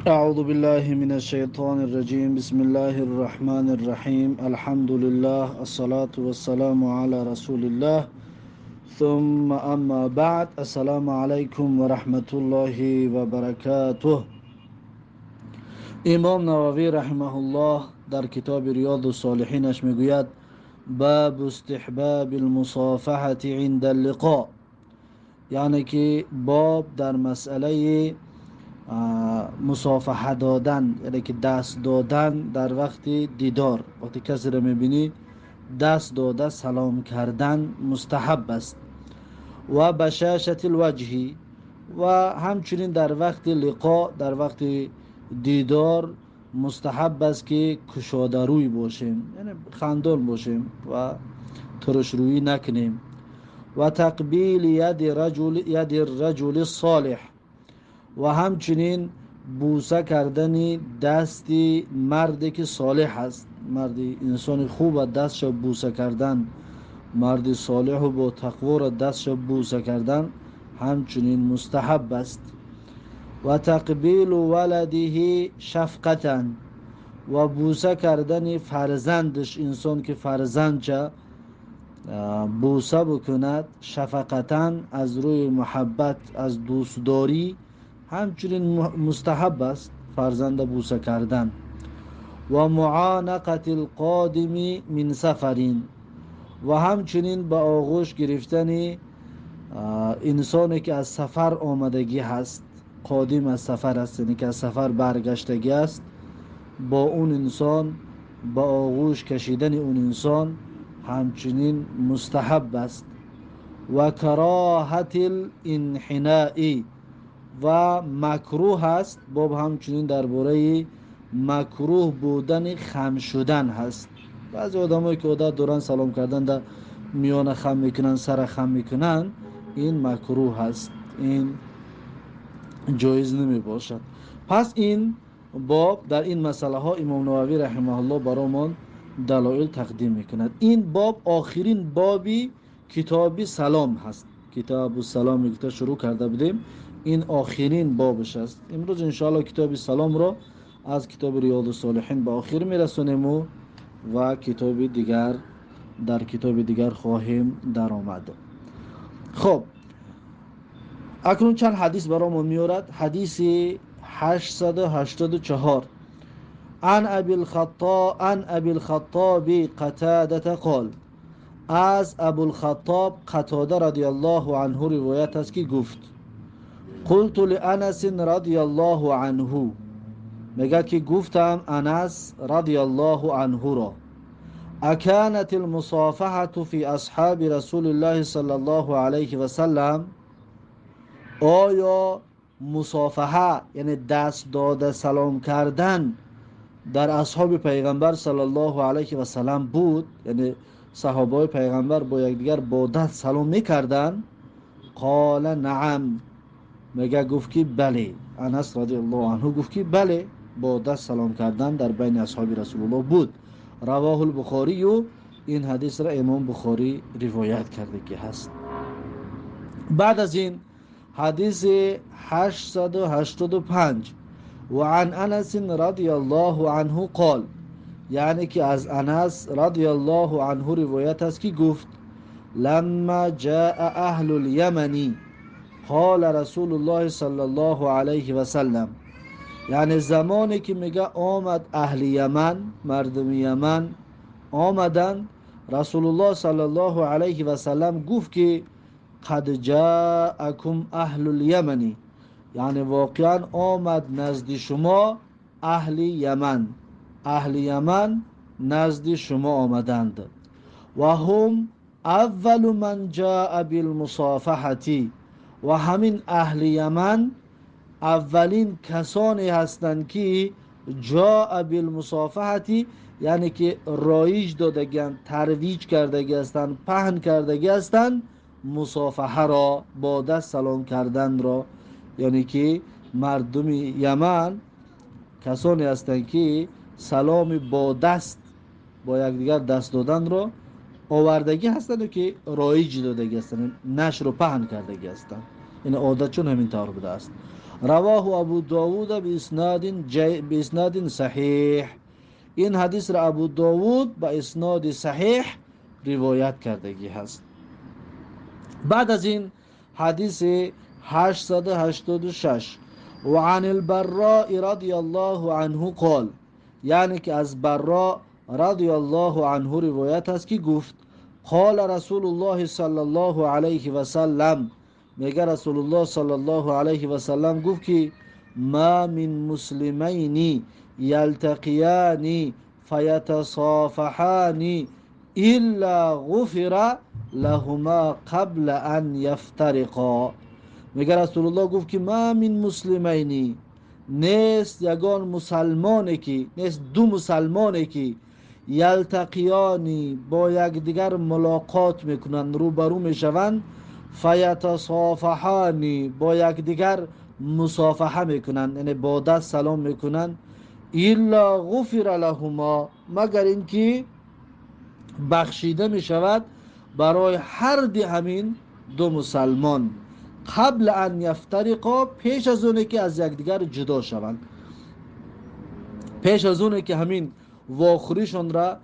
أعوذ بالله من الشيطان الرجيم. بسم الله الرحمن الرحيم. الحمد لله الصلاة والسلام على رسول الله ثم أما بعد. السلام عليكم ورحمة الله وبركاته. امام نووی رحمه الله در کتاب ریاض الصالحینش میگوید: باب استحباب المصافحة عند اللقاء، یعنی که باب در مسئله مصافحه دادن، یعنی که دست دادن در وقت دیدار. وقتی کسی را میبینی دست داده سلام کردن مستحب است. و بشاشة الوجه، و همچنین در وقت لقاء، در وقت دیدار مستحب است که کشاده روی باشیم، یعنی خندان باشیم و ترش رویی نکنیم. و تقبیل ید الرجل الصالح، و همچنین بوسه کردن دست مردی که صالح است، مرد انسان خوب دستش بوسه کردن، مرد صالح و با تقوا را دستش بوسه کردن همچنین مستحب است. و تقبیل ولده شفقتا، و بوسه کردن فرزندش، انسان که فرزندش بوسه بکند شفقتا، از روی محبت، از دوستداری، همچنین مستحب است فرزند بوسه کردن. و معانقة القادم من سفر، و همچنین به آغوش گرفتن انسانی که از سفر آمدگی هست، قادم از سفر است، یعنی که از سفر برگشتگی است، با اون انسان با آغوش کشیدن اون انسان همچنین مستحب است. و کراهت الانحناء، و مکروه است، باب همچنین درباره مکروه بودن خم شدن هست. بعضی آدمایی که عادت دارن سلام کردن در میانه خم میکنن، سر خم میکنن، این مکروه هست، این جایز نمی باشد. پس این باب در این مسئله ها امام نووی رحمه الله برایمان دلایل تقدیم میکند. این باب آخرین بابی کتاب سلام هست. کتاب السلام که شروع کرده بودیم، این آخرین بابش است. امروز انشاءالله کتاب سلام را از کتاب ریاض الصالحین به آخر میرسونیم و کتاب دیگر در کتاب دیگر خواهیم در آمد. خب اکنون چند حدیث برامون میورد. حدیث 884: عن ابی الخطاب قتاده قال، از ابو الخطاب قتاده رضی الله عنه روایت است که گفت: قلت لانس رضی الله عنه، میگه که گفتم انس رضی الله عنه را: اکانت المصافحة فی اصحاب رسول الله صلی الله علیه و سلم، آیا مصافحه یعنی دست داده سلام کردن در اصحاب پیغمبر صلی الله علیه و سلم بود؟ یعنی صحابه پیغمبر با یکدیگر با دست سلام میکردن؟ قال نعم، میگه گفت که بله. انس رضی الله عنه گفت که بله، با دست سلام کردن در بین اصحاب رسول الله بود. رواه البخاری، این حدیث را امام بخاری روایت کرده که هست. بعد از این حدیث 885: و عن انس رضی الله عنه قال، یعنی که از انس رضی الله عنه روایت است که گفت: لما جاء اهل اليمن قال رسول الله صلی الله علیه و سلم، یعنی زمانی که میگه آمد اهل یمن، مردم یمن آمدن، رسول الله صلی الله علیه و سلم گفت که قد جاءکم اهل الیمن، یعنی واقعا آمد نزد شما اهل یمن، اهل یمن نزد شما آمدند. و هم اول من جاء بالمصافحة، و همین اهل یمن اولین کسانی هستند که جاء بالمصافحة، یعنی که رایج دادگی‌اند، ترویج کردگی هستند، پهن کردگی هستند مصافحه را، با دست سلام کردن را. یعنی که مردم یمن کسانی هستند که سلام با دست با یکدیگر دست دادن را آوردگی هستند و که رایج دادگی هستند، نشر و پهن کردگی هستند، یعنی عادت چون همین طور بوده است. Равоҳу Абу Довуд бииснадин саҳиҳ. Ин ҳадисро Абу Довуд ба исноди саҳиҳ ривоят кардагӣ ҳаст. Баъд аз ин ҳадиси 886. وعن البراء رضي الله عنه قال، یعنی که از براء رضی الله عنه روایت است که گفت قال رسول الله صلی الله علیه و سلم، میگه رسول الله صلی الله علیه و سلم گفت که ما من مسلمین یلتقیان فیتصافحان الا غفر لهما قبل ان یفترقا. میگه رسول الله گفت که ما من مسلمینی، نیست یگان مسلمانه که، نیست دو مسلمانه که یلتقیانی با یکدیگر ملاقات میکنند، روبرو میشوند، فیتصافحانی با یکدیگر مصافحه میکنند، یعنی با دست سلام میکنند، الا غفر لهما، مگر اینکه بخشیده میشود برای هر دی همین دو مسلمان، قبل ان یفترقا، پیش از اونه که از یکدیگر جدا شوند، پیش از اونه که همین واخوریشان را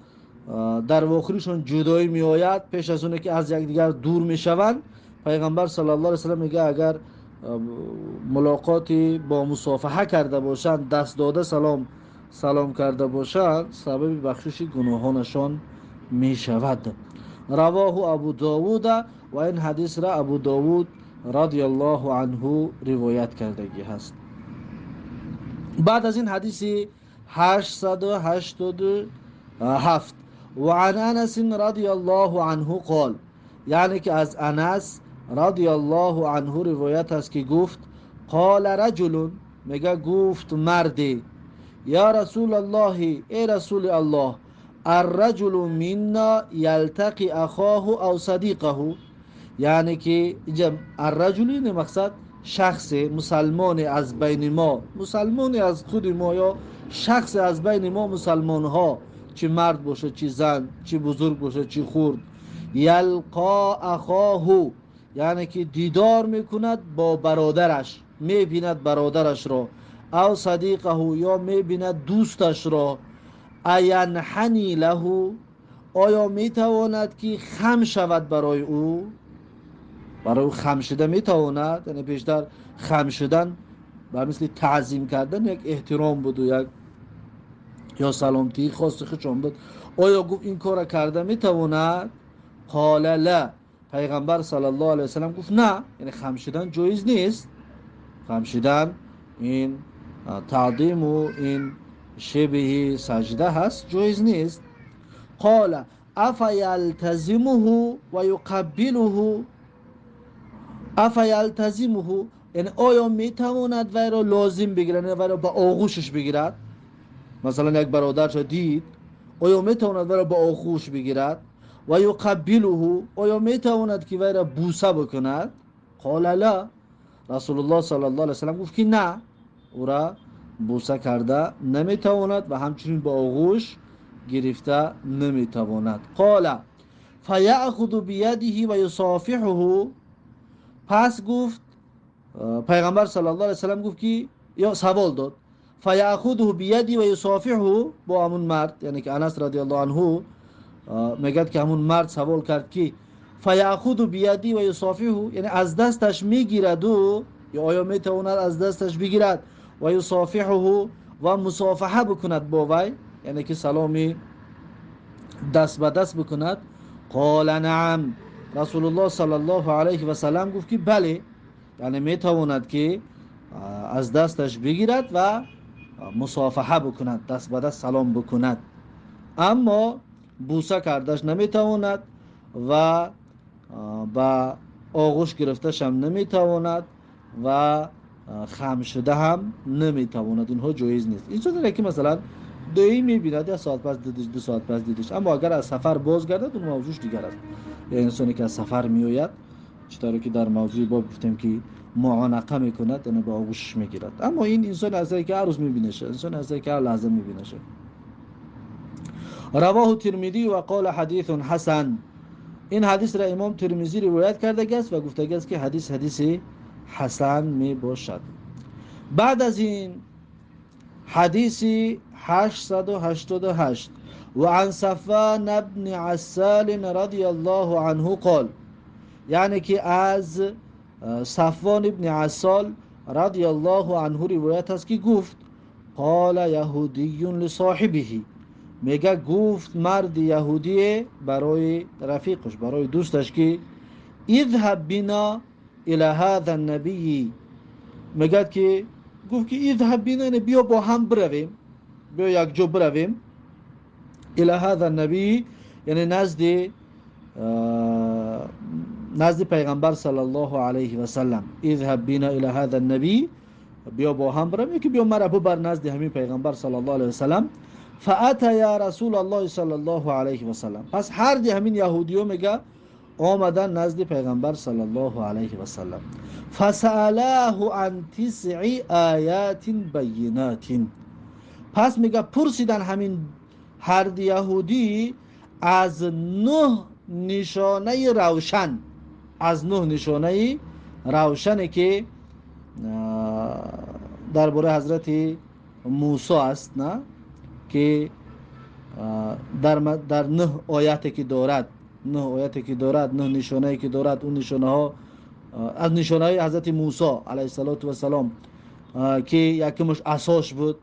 در واخوریشان جدایی می آید، پیش از اونه که از یکدیگر دور می شوند. پیغمبر صلی الله علیه و سلم میگه اگر ملاقاتی با مصافحه کرده باشند، دست داده سلام کرده باشند، سبب بخشش گناهانشان می شود. رواه ابو داود، و این حدیث را ابو داود رضی الله عنه روایت کردگی هست. بعد از این حدیث 887. وعن انس رضی الله عنه قال، یعنی که از انس رضی الله عنه روایت است که گفت قال رجل، میگه گفت مردی، یا رسول الله، ای رسول الله، الرجل منا یلتقی اخاه او صدیقه، یعنی که اینجا الرجل این مقصد شخص مسلمان از بین ما، مسلمان از خود ما یا شخص از بین ما مسلمان ها، چه مرد باشه چه زن، چه بزرگ باشه چه خرد، یلقا اخاه، یعنی که دیدار میکند با برادرش، میبیند برادرش را، او صدیقه، یا میبیند دوستش را، اینحنی له، آیا میتواند که خم شود برای او؟ برای او خم شده میتواند، یعنی پیشتر خم شدن به مثل تعظیم کردن یک احترام بود و یک یا سلامتی خاص خودشان بود، آیا گفت این کار کرده میتواند؟ قال لا، پیغمبر صلی الله علیه وسلم گفت نه، یعنی خم شدن جایز نیست، خم شدن این تعظیم و این شبه سجده هست، جایز نیست. قال افیلتزمه و یقبله، افیلتزمه، یعنی آیا میتواند وی را لازم بگیرد، یعنی وی را به آغوشش بگیرد؟ مثلا یک برادرش دید، آیا میتواند وی را به آغوش بگیرد؟ و یقبله، آیا میتواند که وی را بوسه بکند؟ قال لا، رسول الله صلی الله علیه وسلم گفت که نه، او را بوسه کرده نمیتواند و همچنین به آغوش گرفته نمیتواند. قال فیأخذ بیده و یصافحه، پس گفت پیغمبر صلی الله علیه وسلم گفت که یا سوال داد، فیأخذه بیده و یصافحه، با همون مرد، یعنی که انس رضی الله عنه میگد که همون مرد سوال کرد که فیأخذ بیده و یصافحه، یعنی از دستش میگیرد و یا آیا میتواند از دستش بگیرد و یصافحه و مصافحه بکند با وی، یعنی که سلامی دست به دست بکند؟ قال نعم، رسول الله صلی الله علیه و سلم گفت که بله، یعنی میتواند که از دستش بگیرد و مصافحه بکند، دست به دست سلام بکند، اما بوسه کردش نمیتواند و با آغوش گرفتش هم نمیتواند و خم شده هم نمیتواند، اینها جایز نیست. این چیزی که مثلا دایی میبیند یک ساعت پس دیدش، دو ساعت پس دیدش، اما اگر از سفر بازگردد اون موضوعش دیگر است. یا انسانی که از سفر میآید، چطوری که در موضوع باب گفتیم که معانقه میکند، یعنی با آغوشش میگیرد، اما این انسان از که هر روز میبینشه، انسان از که هر لحظه میبینشه. رواه ترمذی و قال حدیث حسن، این حدیث را امام ترمذی روایت کرده است و گفته است که حدیث حدیث حسن می باشد. Баъд аз ин ҳадиси 888: وعن صفوان بن عسال رضي الله عنه قال، یعنی که از صفوان ابن عسال رضی الله عنه روایت است که گفت: قال یهودی لصاحبه، میگه گفت مرد یهودی برای رفیقش، برای دوستش که اذهب بنا الى هذا النبي. میگه که گفت که اذهب بنا، یعنی بیا با هم برویم، بیا یک جا برویم. الى هذا النبي، یعنی نزد پیغمبر صلی الله علیه و سلم. اذهب بنا الى هذا النبي، بیا با هم برویم، که بیا مرا ببر نزد همین پیغمبر صلی الله علیه و سلم. فاتیا رسول الله صلی الله علیه و سلم. پس هر دی همین یهودیو میگه آمدن نزد پیغمبر صلی الله علیه و سلم. فسألاه عن تسع آیات بینات. پس میگه پرسیدن همین هر دی یهودی از 9 نشانه روشن، از 9 نشانه روشنی که درباره حضرت موسی است، نه که در 9 آیتی که دارد، 9 آیتی که دارد، 9 نشانه‌ای که دارد، اون نشانه ها از نشانه های حضرت موسی علیه السلام که یکمش عصاش بود،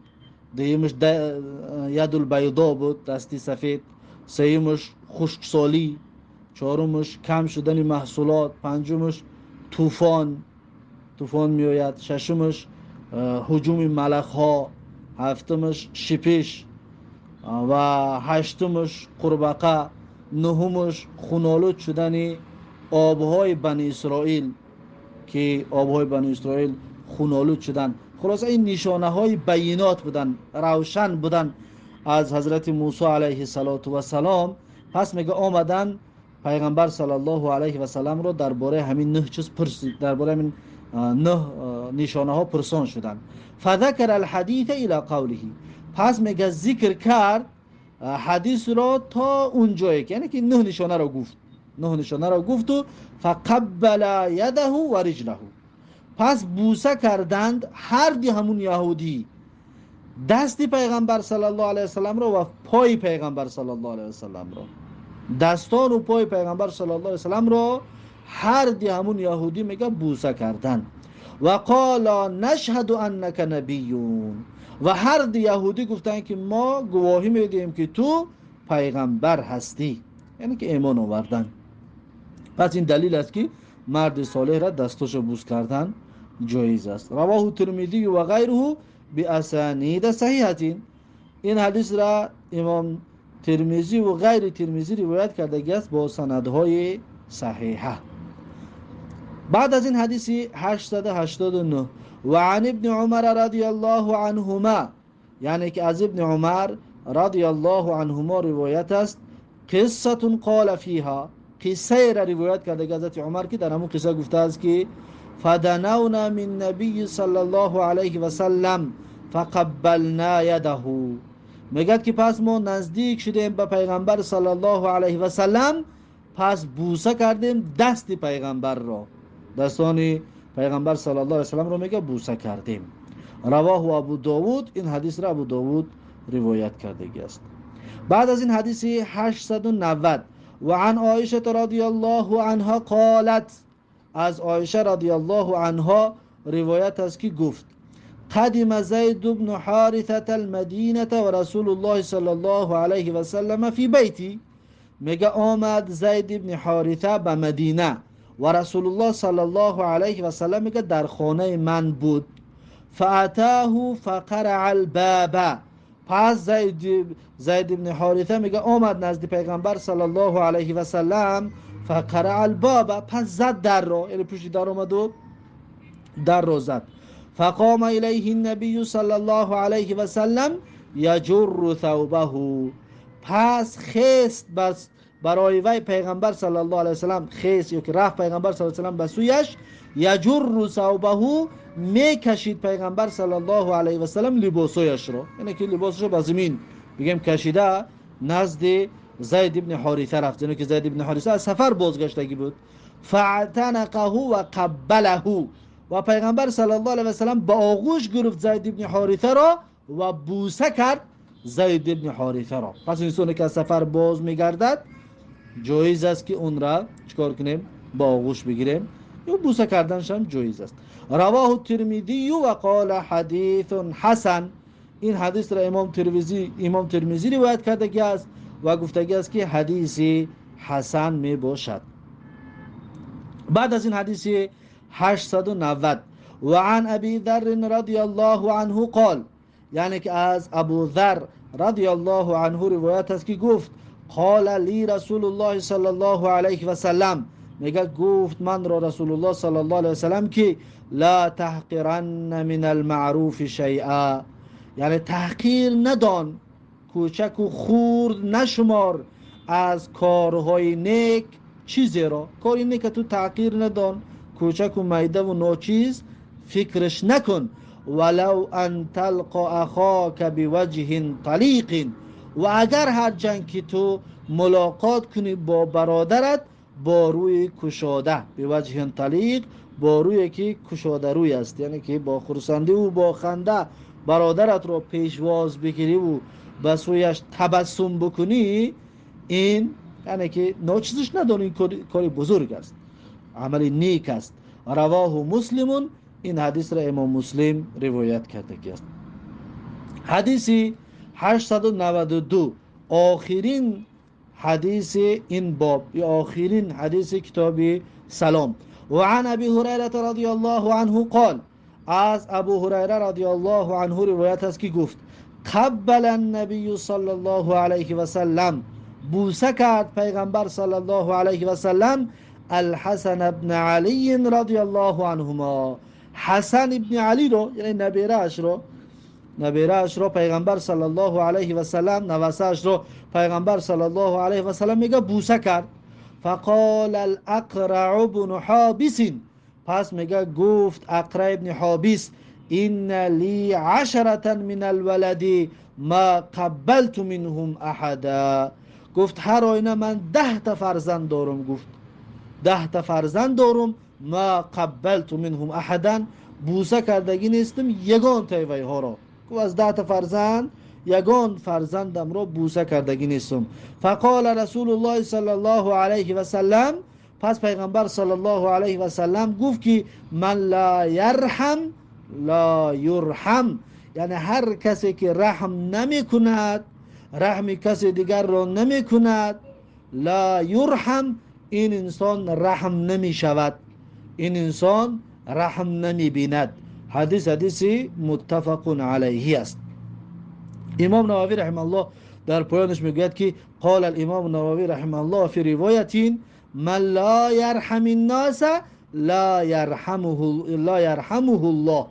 دویمش ید البیضا بود، دستی سفید، سیمش خشکسالی، چهارمش کم شدن محصولات، پنجمش طوفان، طوفان میآید، ششمش هجوم ملخ ها، هفتمش شپش و هشتمش قورباغه، نهمش خونالود شدن آبهای بنی اسرائیل که آبهای بنی اسرائیل خونالود شدن. خلاصه این نشانه های بینات بودن، روشن بودن از حضرت موسی علیه السلام. پس میگه آمدن پیغمبر صلی الله علیه و سلم رو درباره همین 9 چیز پرسید، درباره همین 9 نشانه ها پرسان شدن. فذکر الحدیث الی قوله. پس میگه ذکر کرد حدیث را تا اون جایی که، یعنی که 9 نشانه را گفت، 9 نشانه را گفت و فقبل یده و رجله. پس بوسه کردند هر دی همون یهودی دست پیغمبر صلی الله علیه و سلم را و پای پیغمبر صلی الله علیه و سلم را، دستان و پای پیغمبر صلی الله علیه و سلم را هر دی همون یهودی میگه بوسه کردند. و قال نشهد انک نبیون. و هر دی یهودی گفتند که ما گواهی میدیم که تو پیغمبر هستی، یعنی که ایمان آوردن. پس این دلیل است که مرد صالح را دستش بوس کردن جایز است. رواه ترمذی و غیره باسانید صحیحه. این حدیث را امام ترمذی و غیر ترمذی روایت کرده است با سندهای صحیحه. بعد از این حدیث 889: و عن ابن عمر رضی الله عنهما، یعنی که از ابن عمر رضی الله عنهما روایت است. قصه قال فیها، قصه را روایت کرده حضرت عمر که در همون قصه گفته است که فدنونا من نبی صلی الله علیه و سلم فقبلنا یده. میگه که پس ما نزدیک شدیم به پیغمبر صلی الله علیه و سلم، پس بوسه کردیم دست پیغمبر را، دستان پیغمبر صلی الله علیه و سلم را میگه بوسه کردیم. رواه ابو داود. این حدیث را ابو داود روایت کرده است. بعد از این حدیث 890: و عن عایشه رضی الله عنها قالت، از عایشه رضی الله عنها روایت است که گفت: قدم زید بن حارثة المدینة و رسول الله صلی الله علیه و سلم فی بیتی. میگه آمد زید بن حارثه به مدینه و رسول الله صلی الله علیه و سلم میگه در خانه من بود. فاتاه فقرع الباب. پس زید بن حارثه میگه آمد نزد پیغمبر صلی الله علیه و سلم، فقرع الباب، پس زد در را، یعنی پشت در آمد و در را زد. فقام الیه النبی صلی الله علیه و سلم یجر ثوبه. پس خیست بس برای وی پیغمبر صلی الله علیه و سلم، خیست یا که رفت پیغمبر صلی الله علیه و سلم به سویش، یجر ثوبه، میکشید پیغمبر صلی الله علیه و سلم لباسایش را، یعنی که لباسش را به زمین بگیم کشیده نزد زید ابن حارثه رفت، یعنی که زید ابن حارثه از سفر بازگشتگی بود. فاعتنقه و قبله. و پیغمبر صلی الله علیه و سلم با آغوش گرفت زید ابن حارثه را و بوسه کرد زید ابن حارثه را. پس انسانی که از سفر باز میگردد جایز است که اون را چیکار کنیم؟ با آغوش بگیریم یا بوسه کردنش هم جایز است. رواه الترمذی و قال حدیث حسن. این حدیث را امام ترمذی روایت کرده است و گفته است که حدیث حسن می باشد. بعد از این حدیث 890 و عن ابی ذر رضی الله عنه قال، یعنی که از ابو ذر رضی الله عنه روایت است که گفت قال لی رسول الله صلی الله علیه و سلم، میگه گفت من را رسول الله صلی الله علیه و سلم که لا تحقرن من المعروف شیئا، یعنی تحقیر ندان، کوچک و خورد نشمار از کارهای نیک چیزی را. کاری نیک تو تحقیر ندان، کوچک و میده و ناچیز فکرش نکن. ولو ان تلقى اخاک بوجه طلیق، و اگر هرچند که تو ملاقات کنی با برادرت با روی کشاده، بوجه طلیق، با روی که کشاده روی است، یعنی که با خرسندی و با خنده برادرت را پیشواز بگیری و به سویش تبسم بکنی، این یعنی که ناچیزش ندانی، کاری بزرگ است، عمل نیک است. رواه مسلم، این حدیث را امام مسلم روایت کرده است. حدیث 892 آخرین حدیث این باب یا آخرین حدیث کتاب سلام. و عن ابی هریره رضی الله عنه قال، از ابو هریره رضی الله عنه روایت است که گفت قبل النبی صلی الله علیه و سلم، بوسه کرد پیغمبر صلی الله علیه و سلم الحسن ابن علی رضی الله عنهما، حسن ابن علی رو، یعنی نبیره اش رو پیغمبر صلی الله علیه و سلم، نواسه اش رو پیغمبر صلی الله علیه و سلم میگه بوسه کرد. فقال الاقرع بن حابس، پس میگه گفت اقرع ابن حابس ان لی عشرة من الولد ما قبلت منهم احدا، گفت هر آینه من 10 تا فرزند دارم، گفت 10 تا فرزند دارم، ما قبلت منهم احدا، بوسه کردگی نیستم یگان تای ها را. گفت از 10 تا فرزند یگان فرزندم را بوسه کردگی نیستم. فقال رسول الله صلی الله علیه و سلم، پس پیغمبر صلی الله علیه و سلم گفت که من لا یرحم لا یرحم، یعنی هر کسی که رحم نمی کند، رحم کسی دیگر را نمی کند، لا یرحم، این انسان رحم نمی شود، این انسان رحم نمی بیند. حدیث حدیثی متفق علیه است. امام نووی رحمه الله در پایانش میگوید که قال الامام نووی رحمه الله فی روایت من لا یرحم الناس لا یرحمه الله،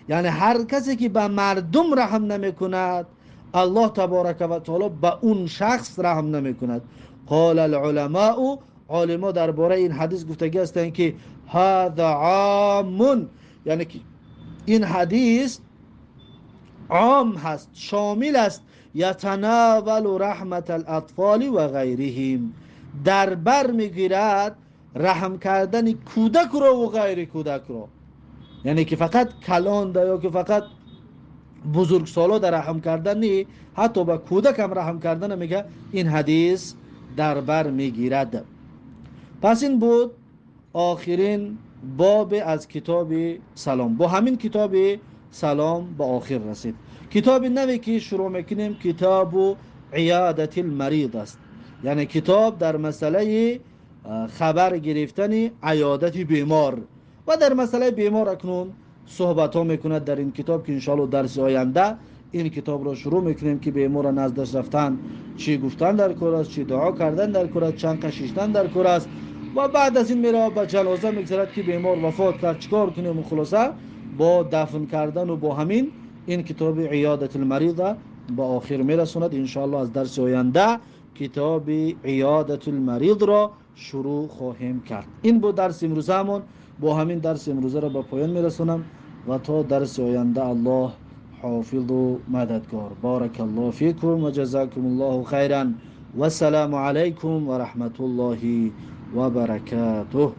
یعنی هر کسی که به مردم رحم نمی کند الله تبارک و تعالی به اون شخص رحم نمی کند. قال العلماء، عالما درباره این حدیث گفتگی هستند که هذا عام، یعنی که این حدیث عام هست، شامل است، یتناول رحمت الاطفال و غیرهم، در بر میگیرد رحم کردن کودک رو و غیر کودک رو، یعنی که فقط کلان ده یا که فقط بزرگ سالا در رحم کردن نی، حتی با کودک هم رحم کردن میگه این حدیث در بر میگیرد. پس این بود آخرین باب از کتاب سلام. با همین کتاب سلام به آخر رسید. کتاب نوی که شروع میکنیم کتاب عیادت المریض است، یعنی کتاب در مسئله خبر گرفتن عیادت بیمار و در مسئله بیمار اکنون صحبت ها میکند در این کتاب که انشاءالله درس آینده این کتاب را شروع میکنیم که بیمار نزدش رفتن چی گفتن در کار است، چی دعا کردن در کار است، چند کشیشتن در کار است و بعد از این میره به جنازه میگذرد که بیمار وفات کرد چیکار کنیم و خلاصه با دفن کردن و با همین این کتاب عیادت المریض با آخر میرسوند. انشاءالله از درس آینده کتاب عیادت المریض را شروع خواهیم کرد. این بود درس امروزمون. با همین درس امروزه را به پایان میرسونم و تا درس آینده الله حافظ و مددگار. بارک الله فیکم و جزاکم الله خیرا و السلام علیکم و رحمت الله و برکاته.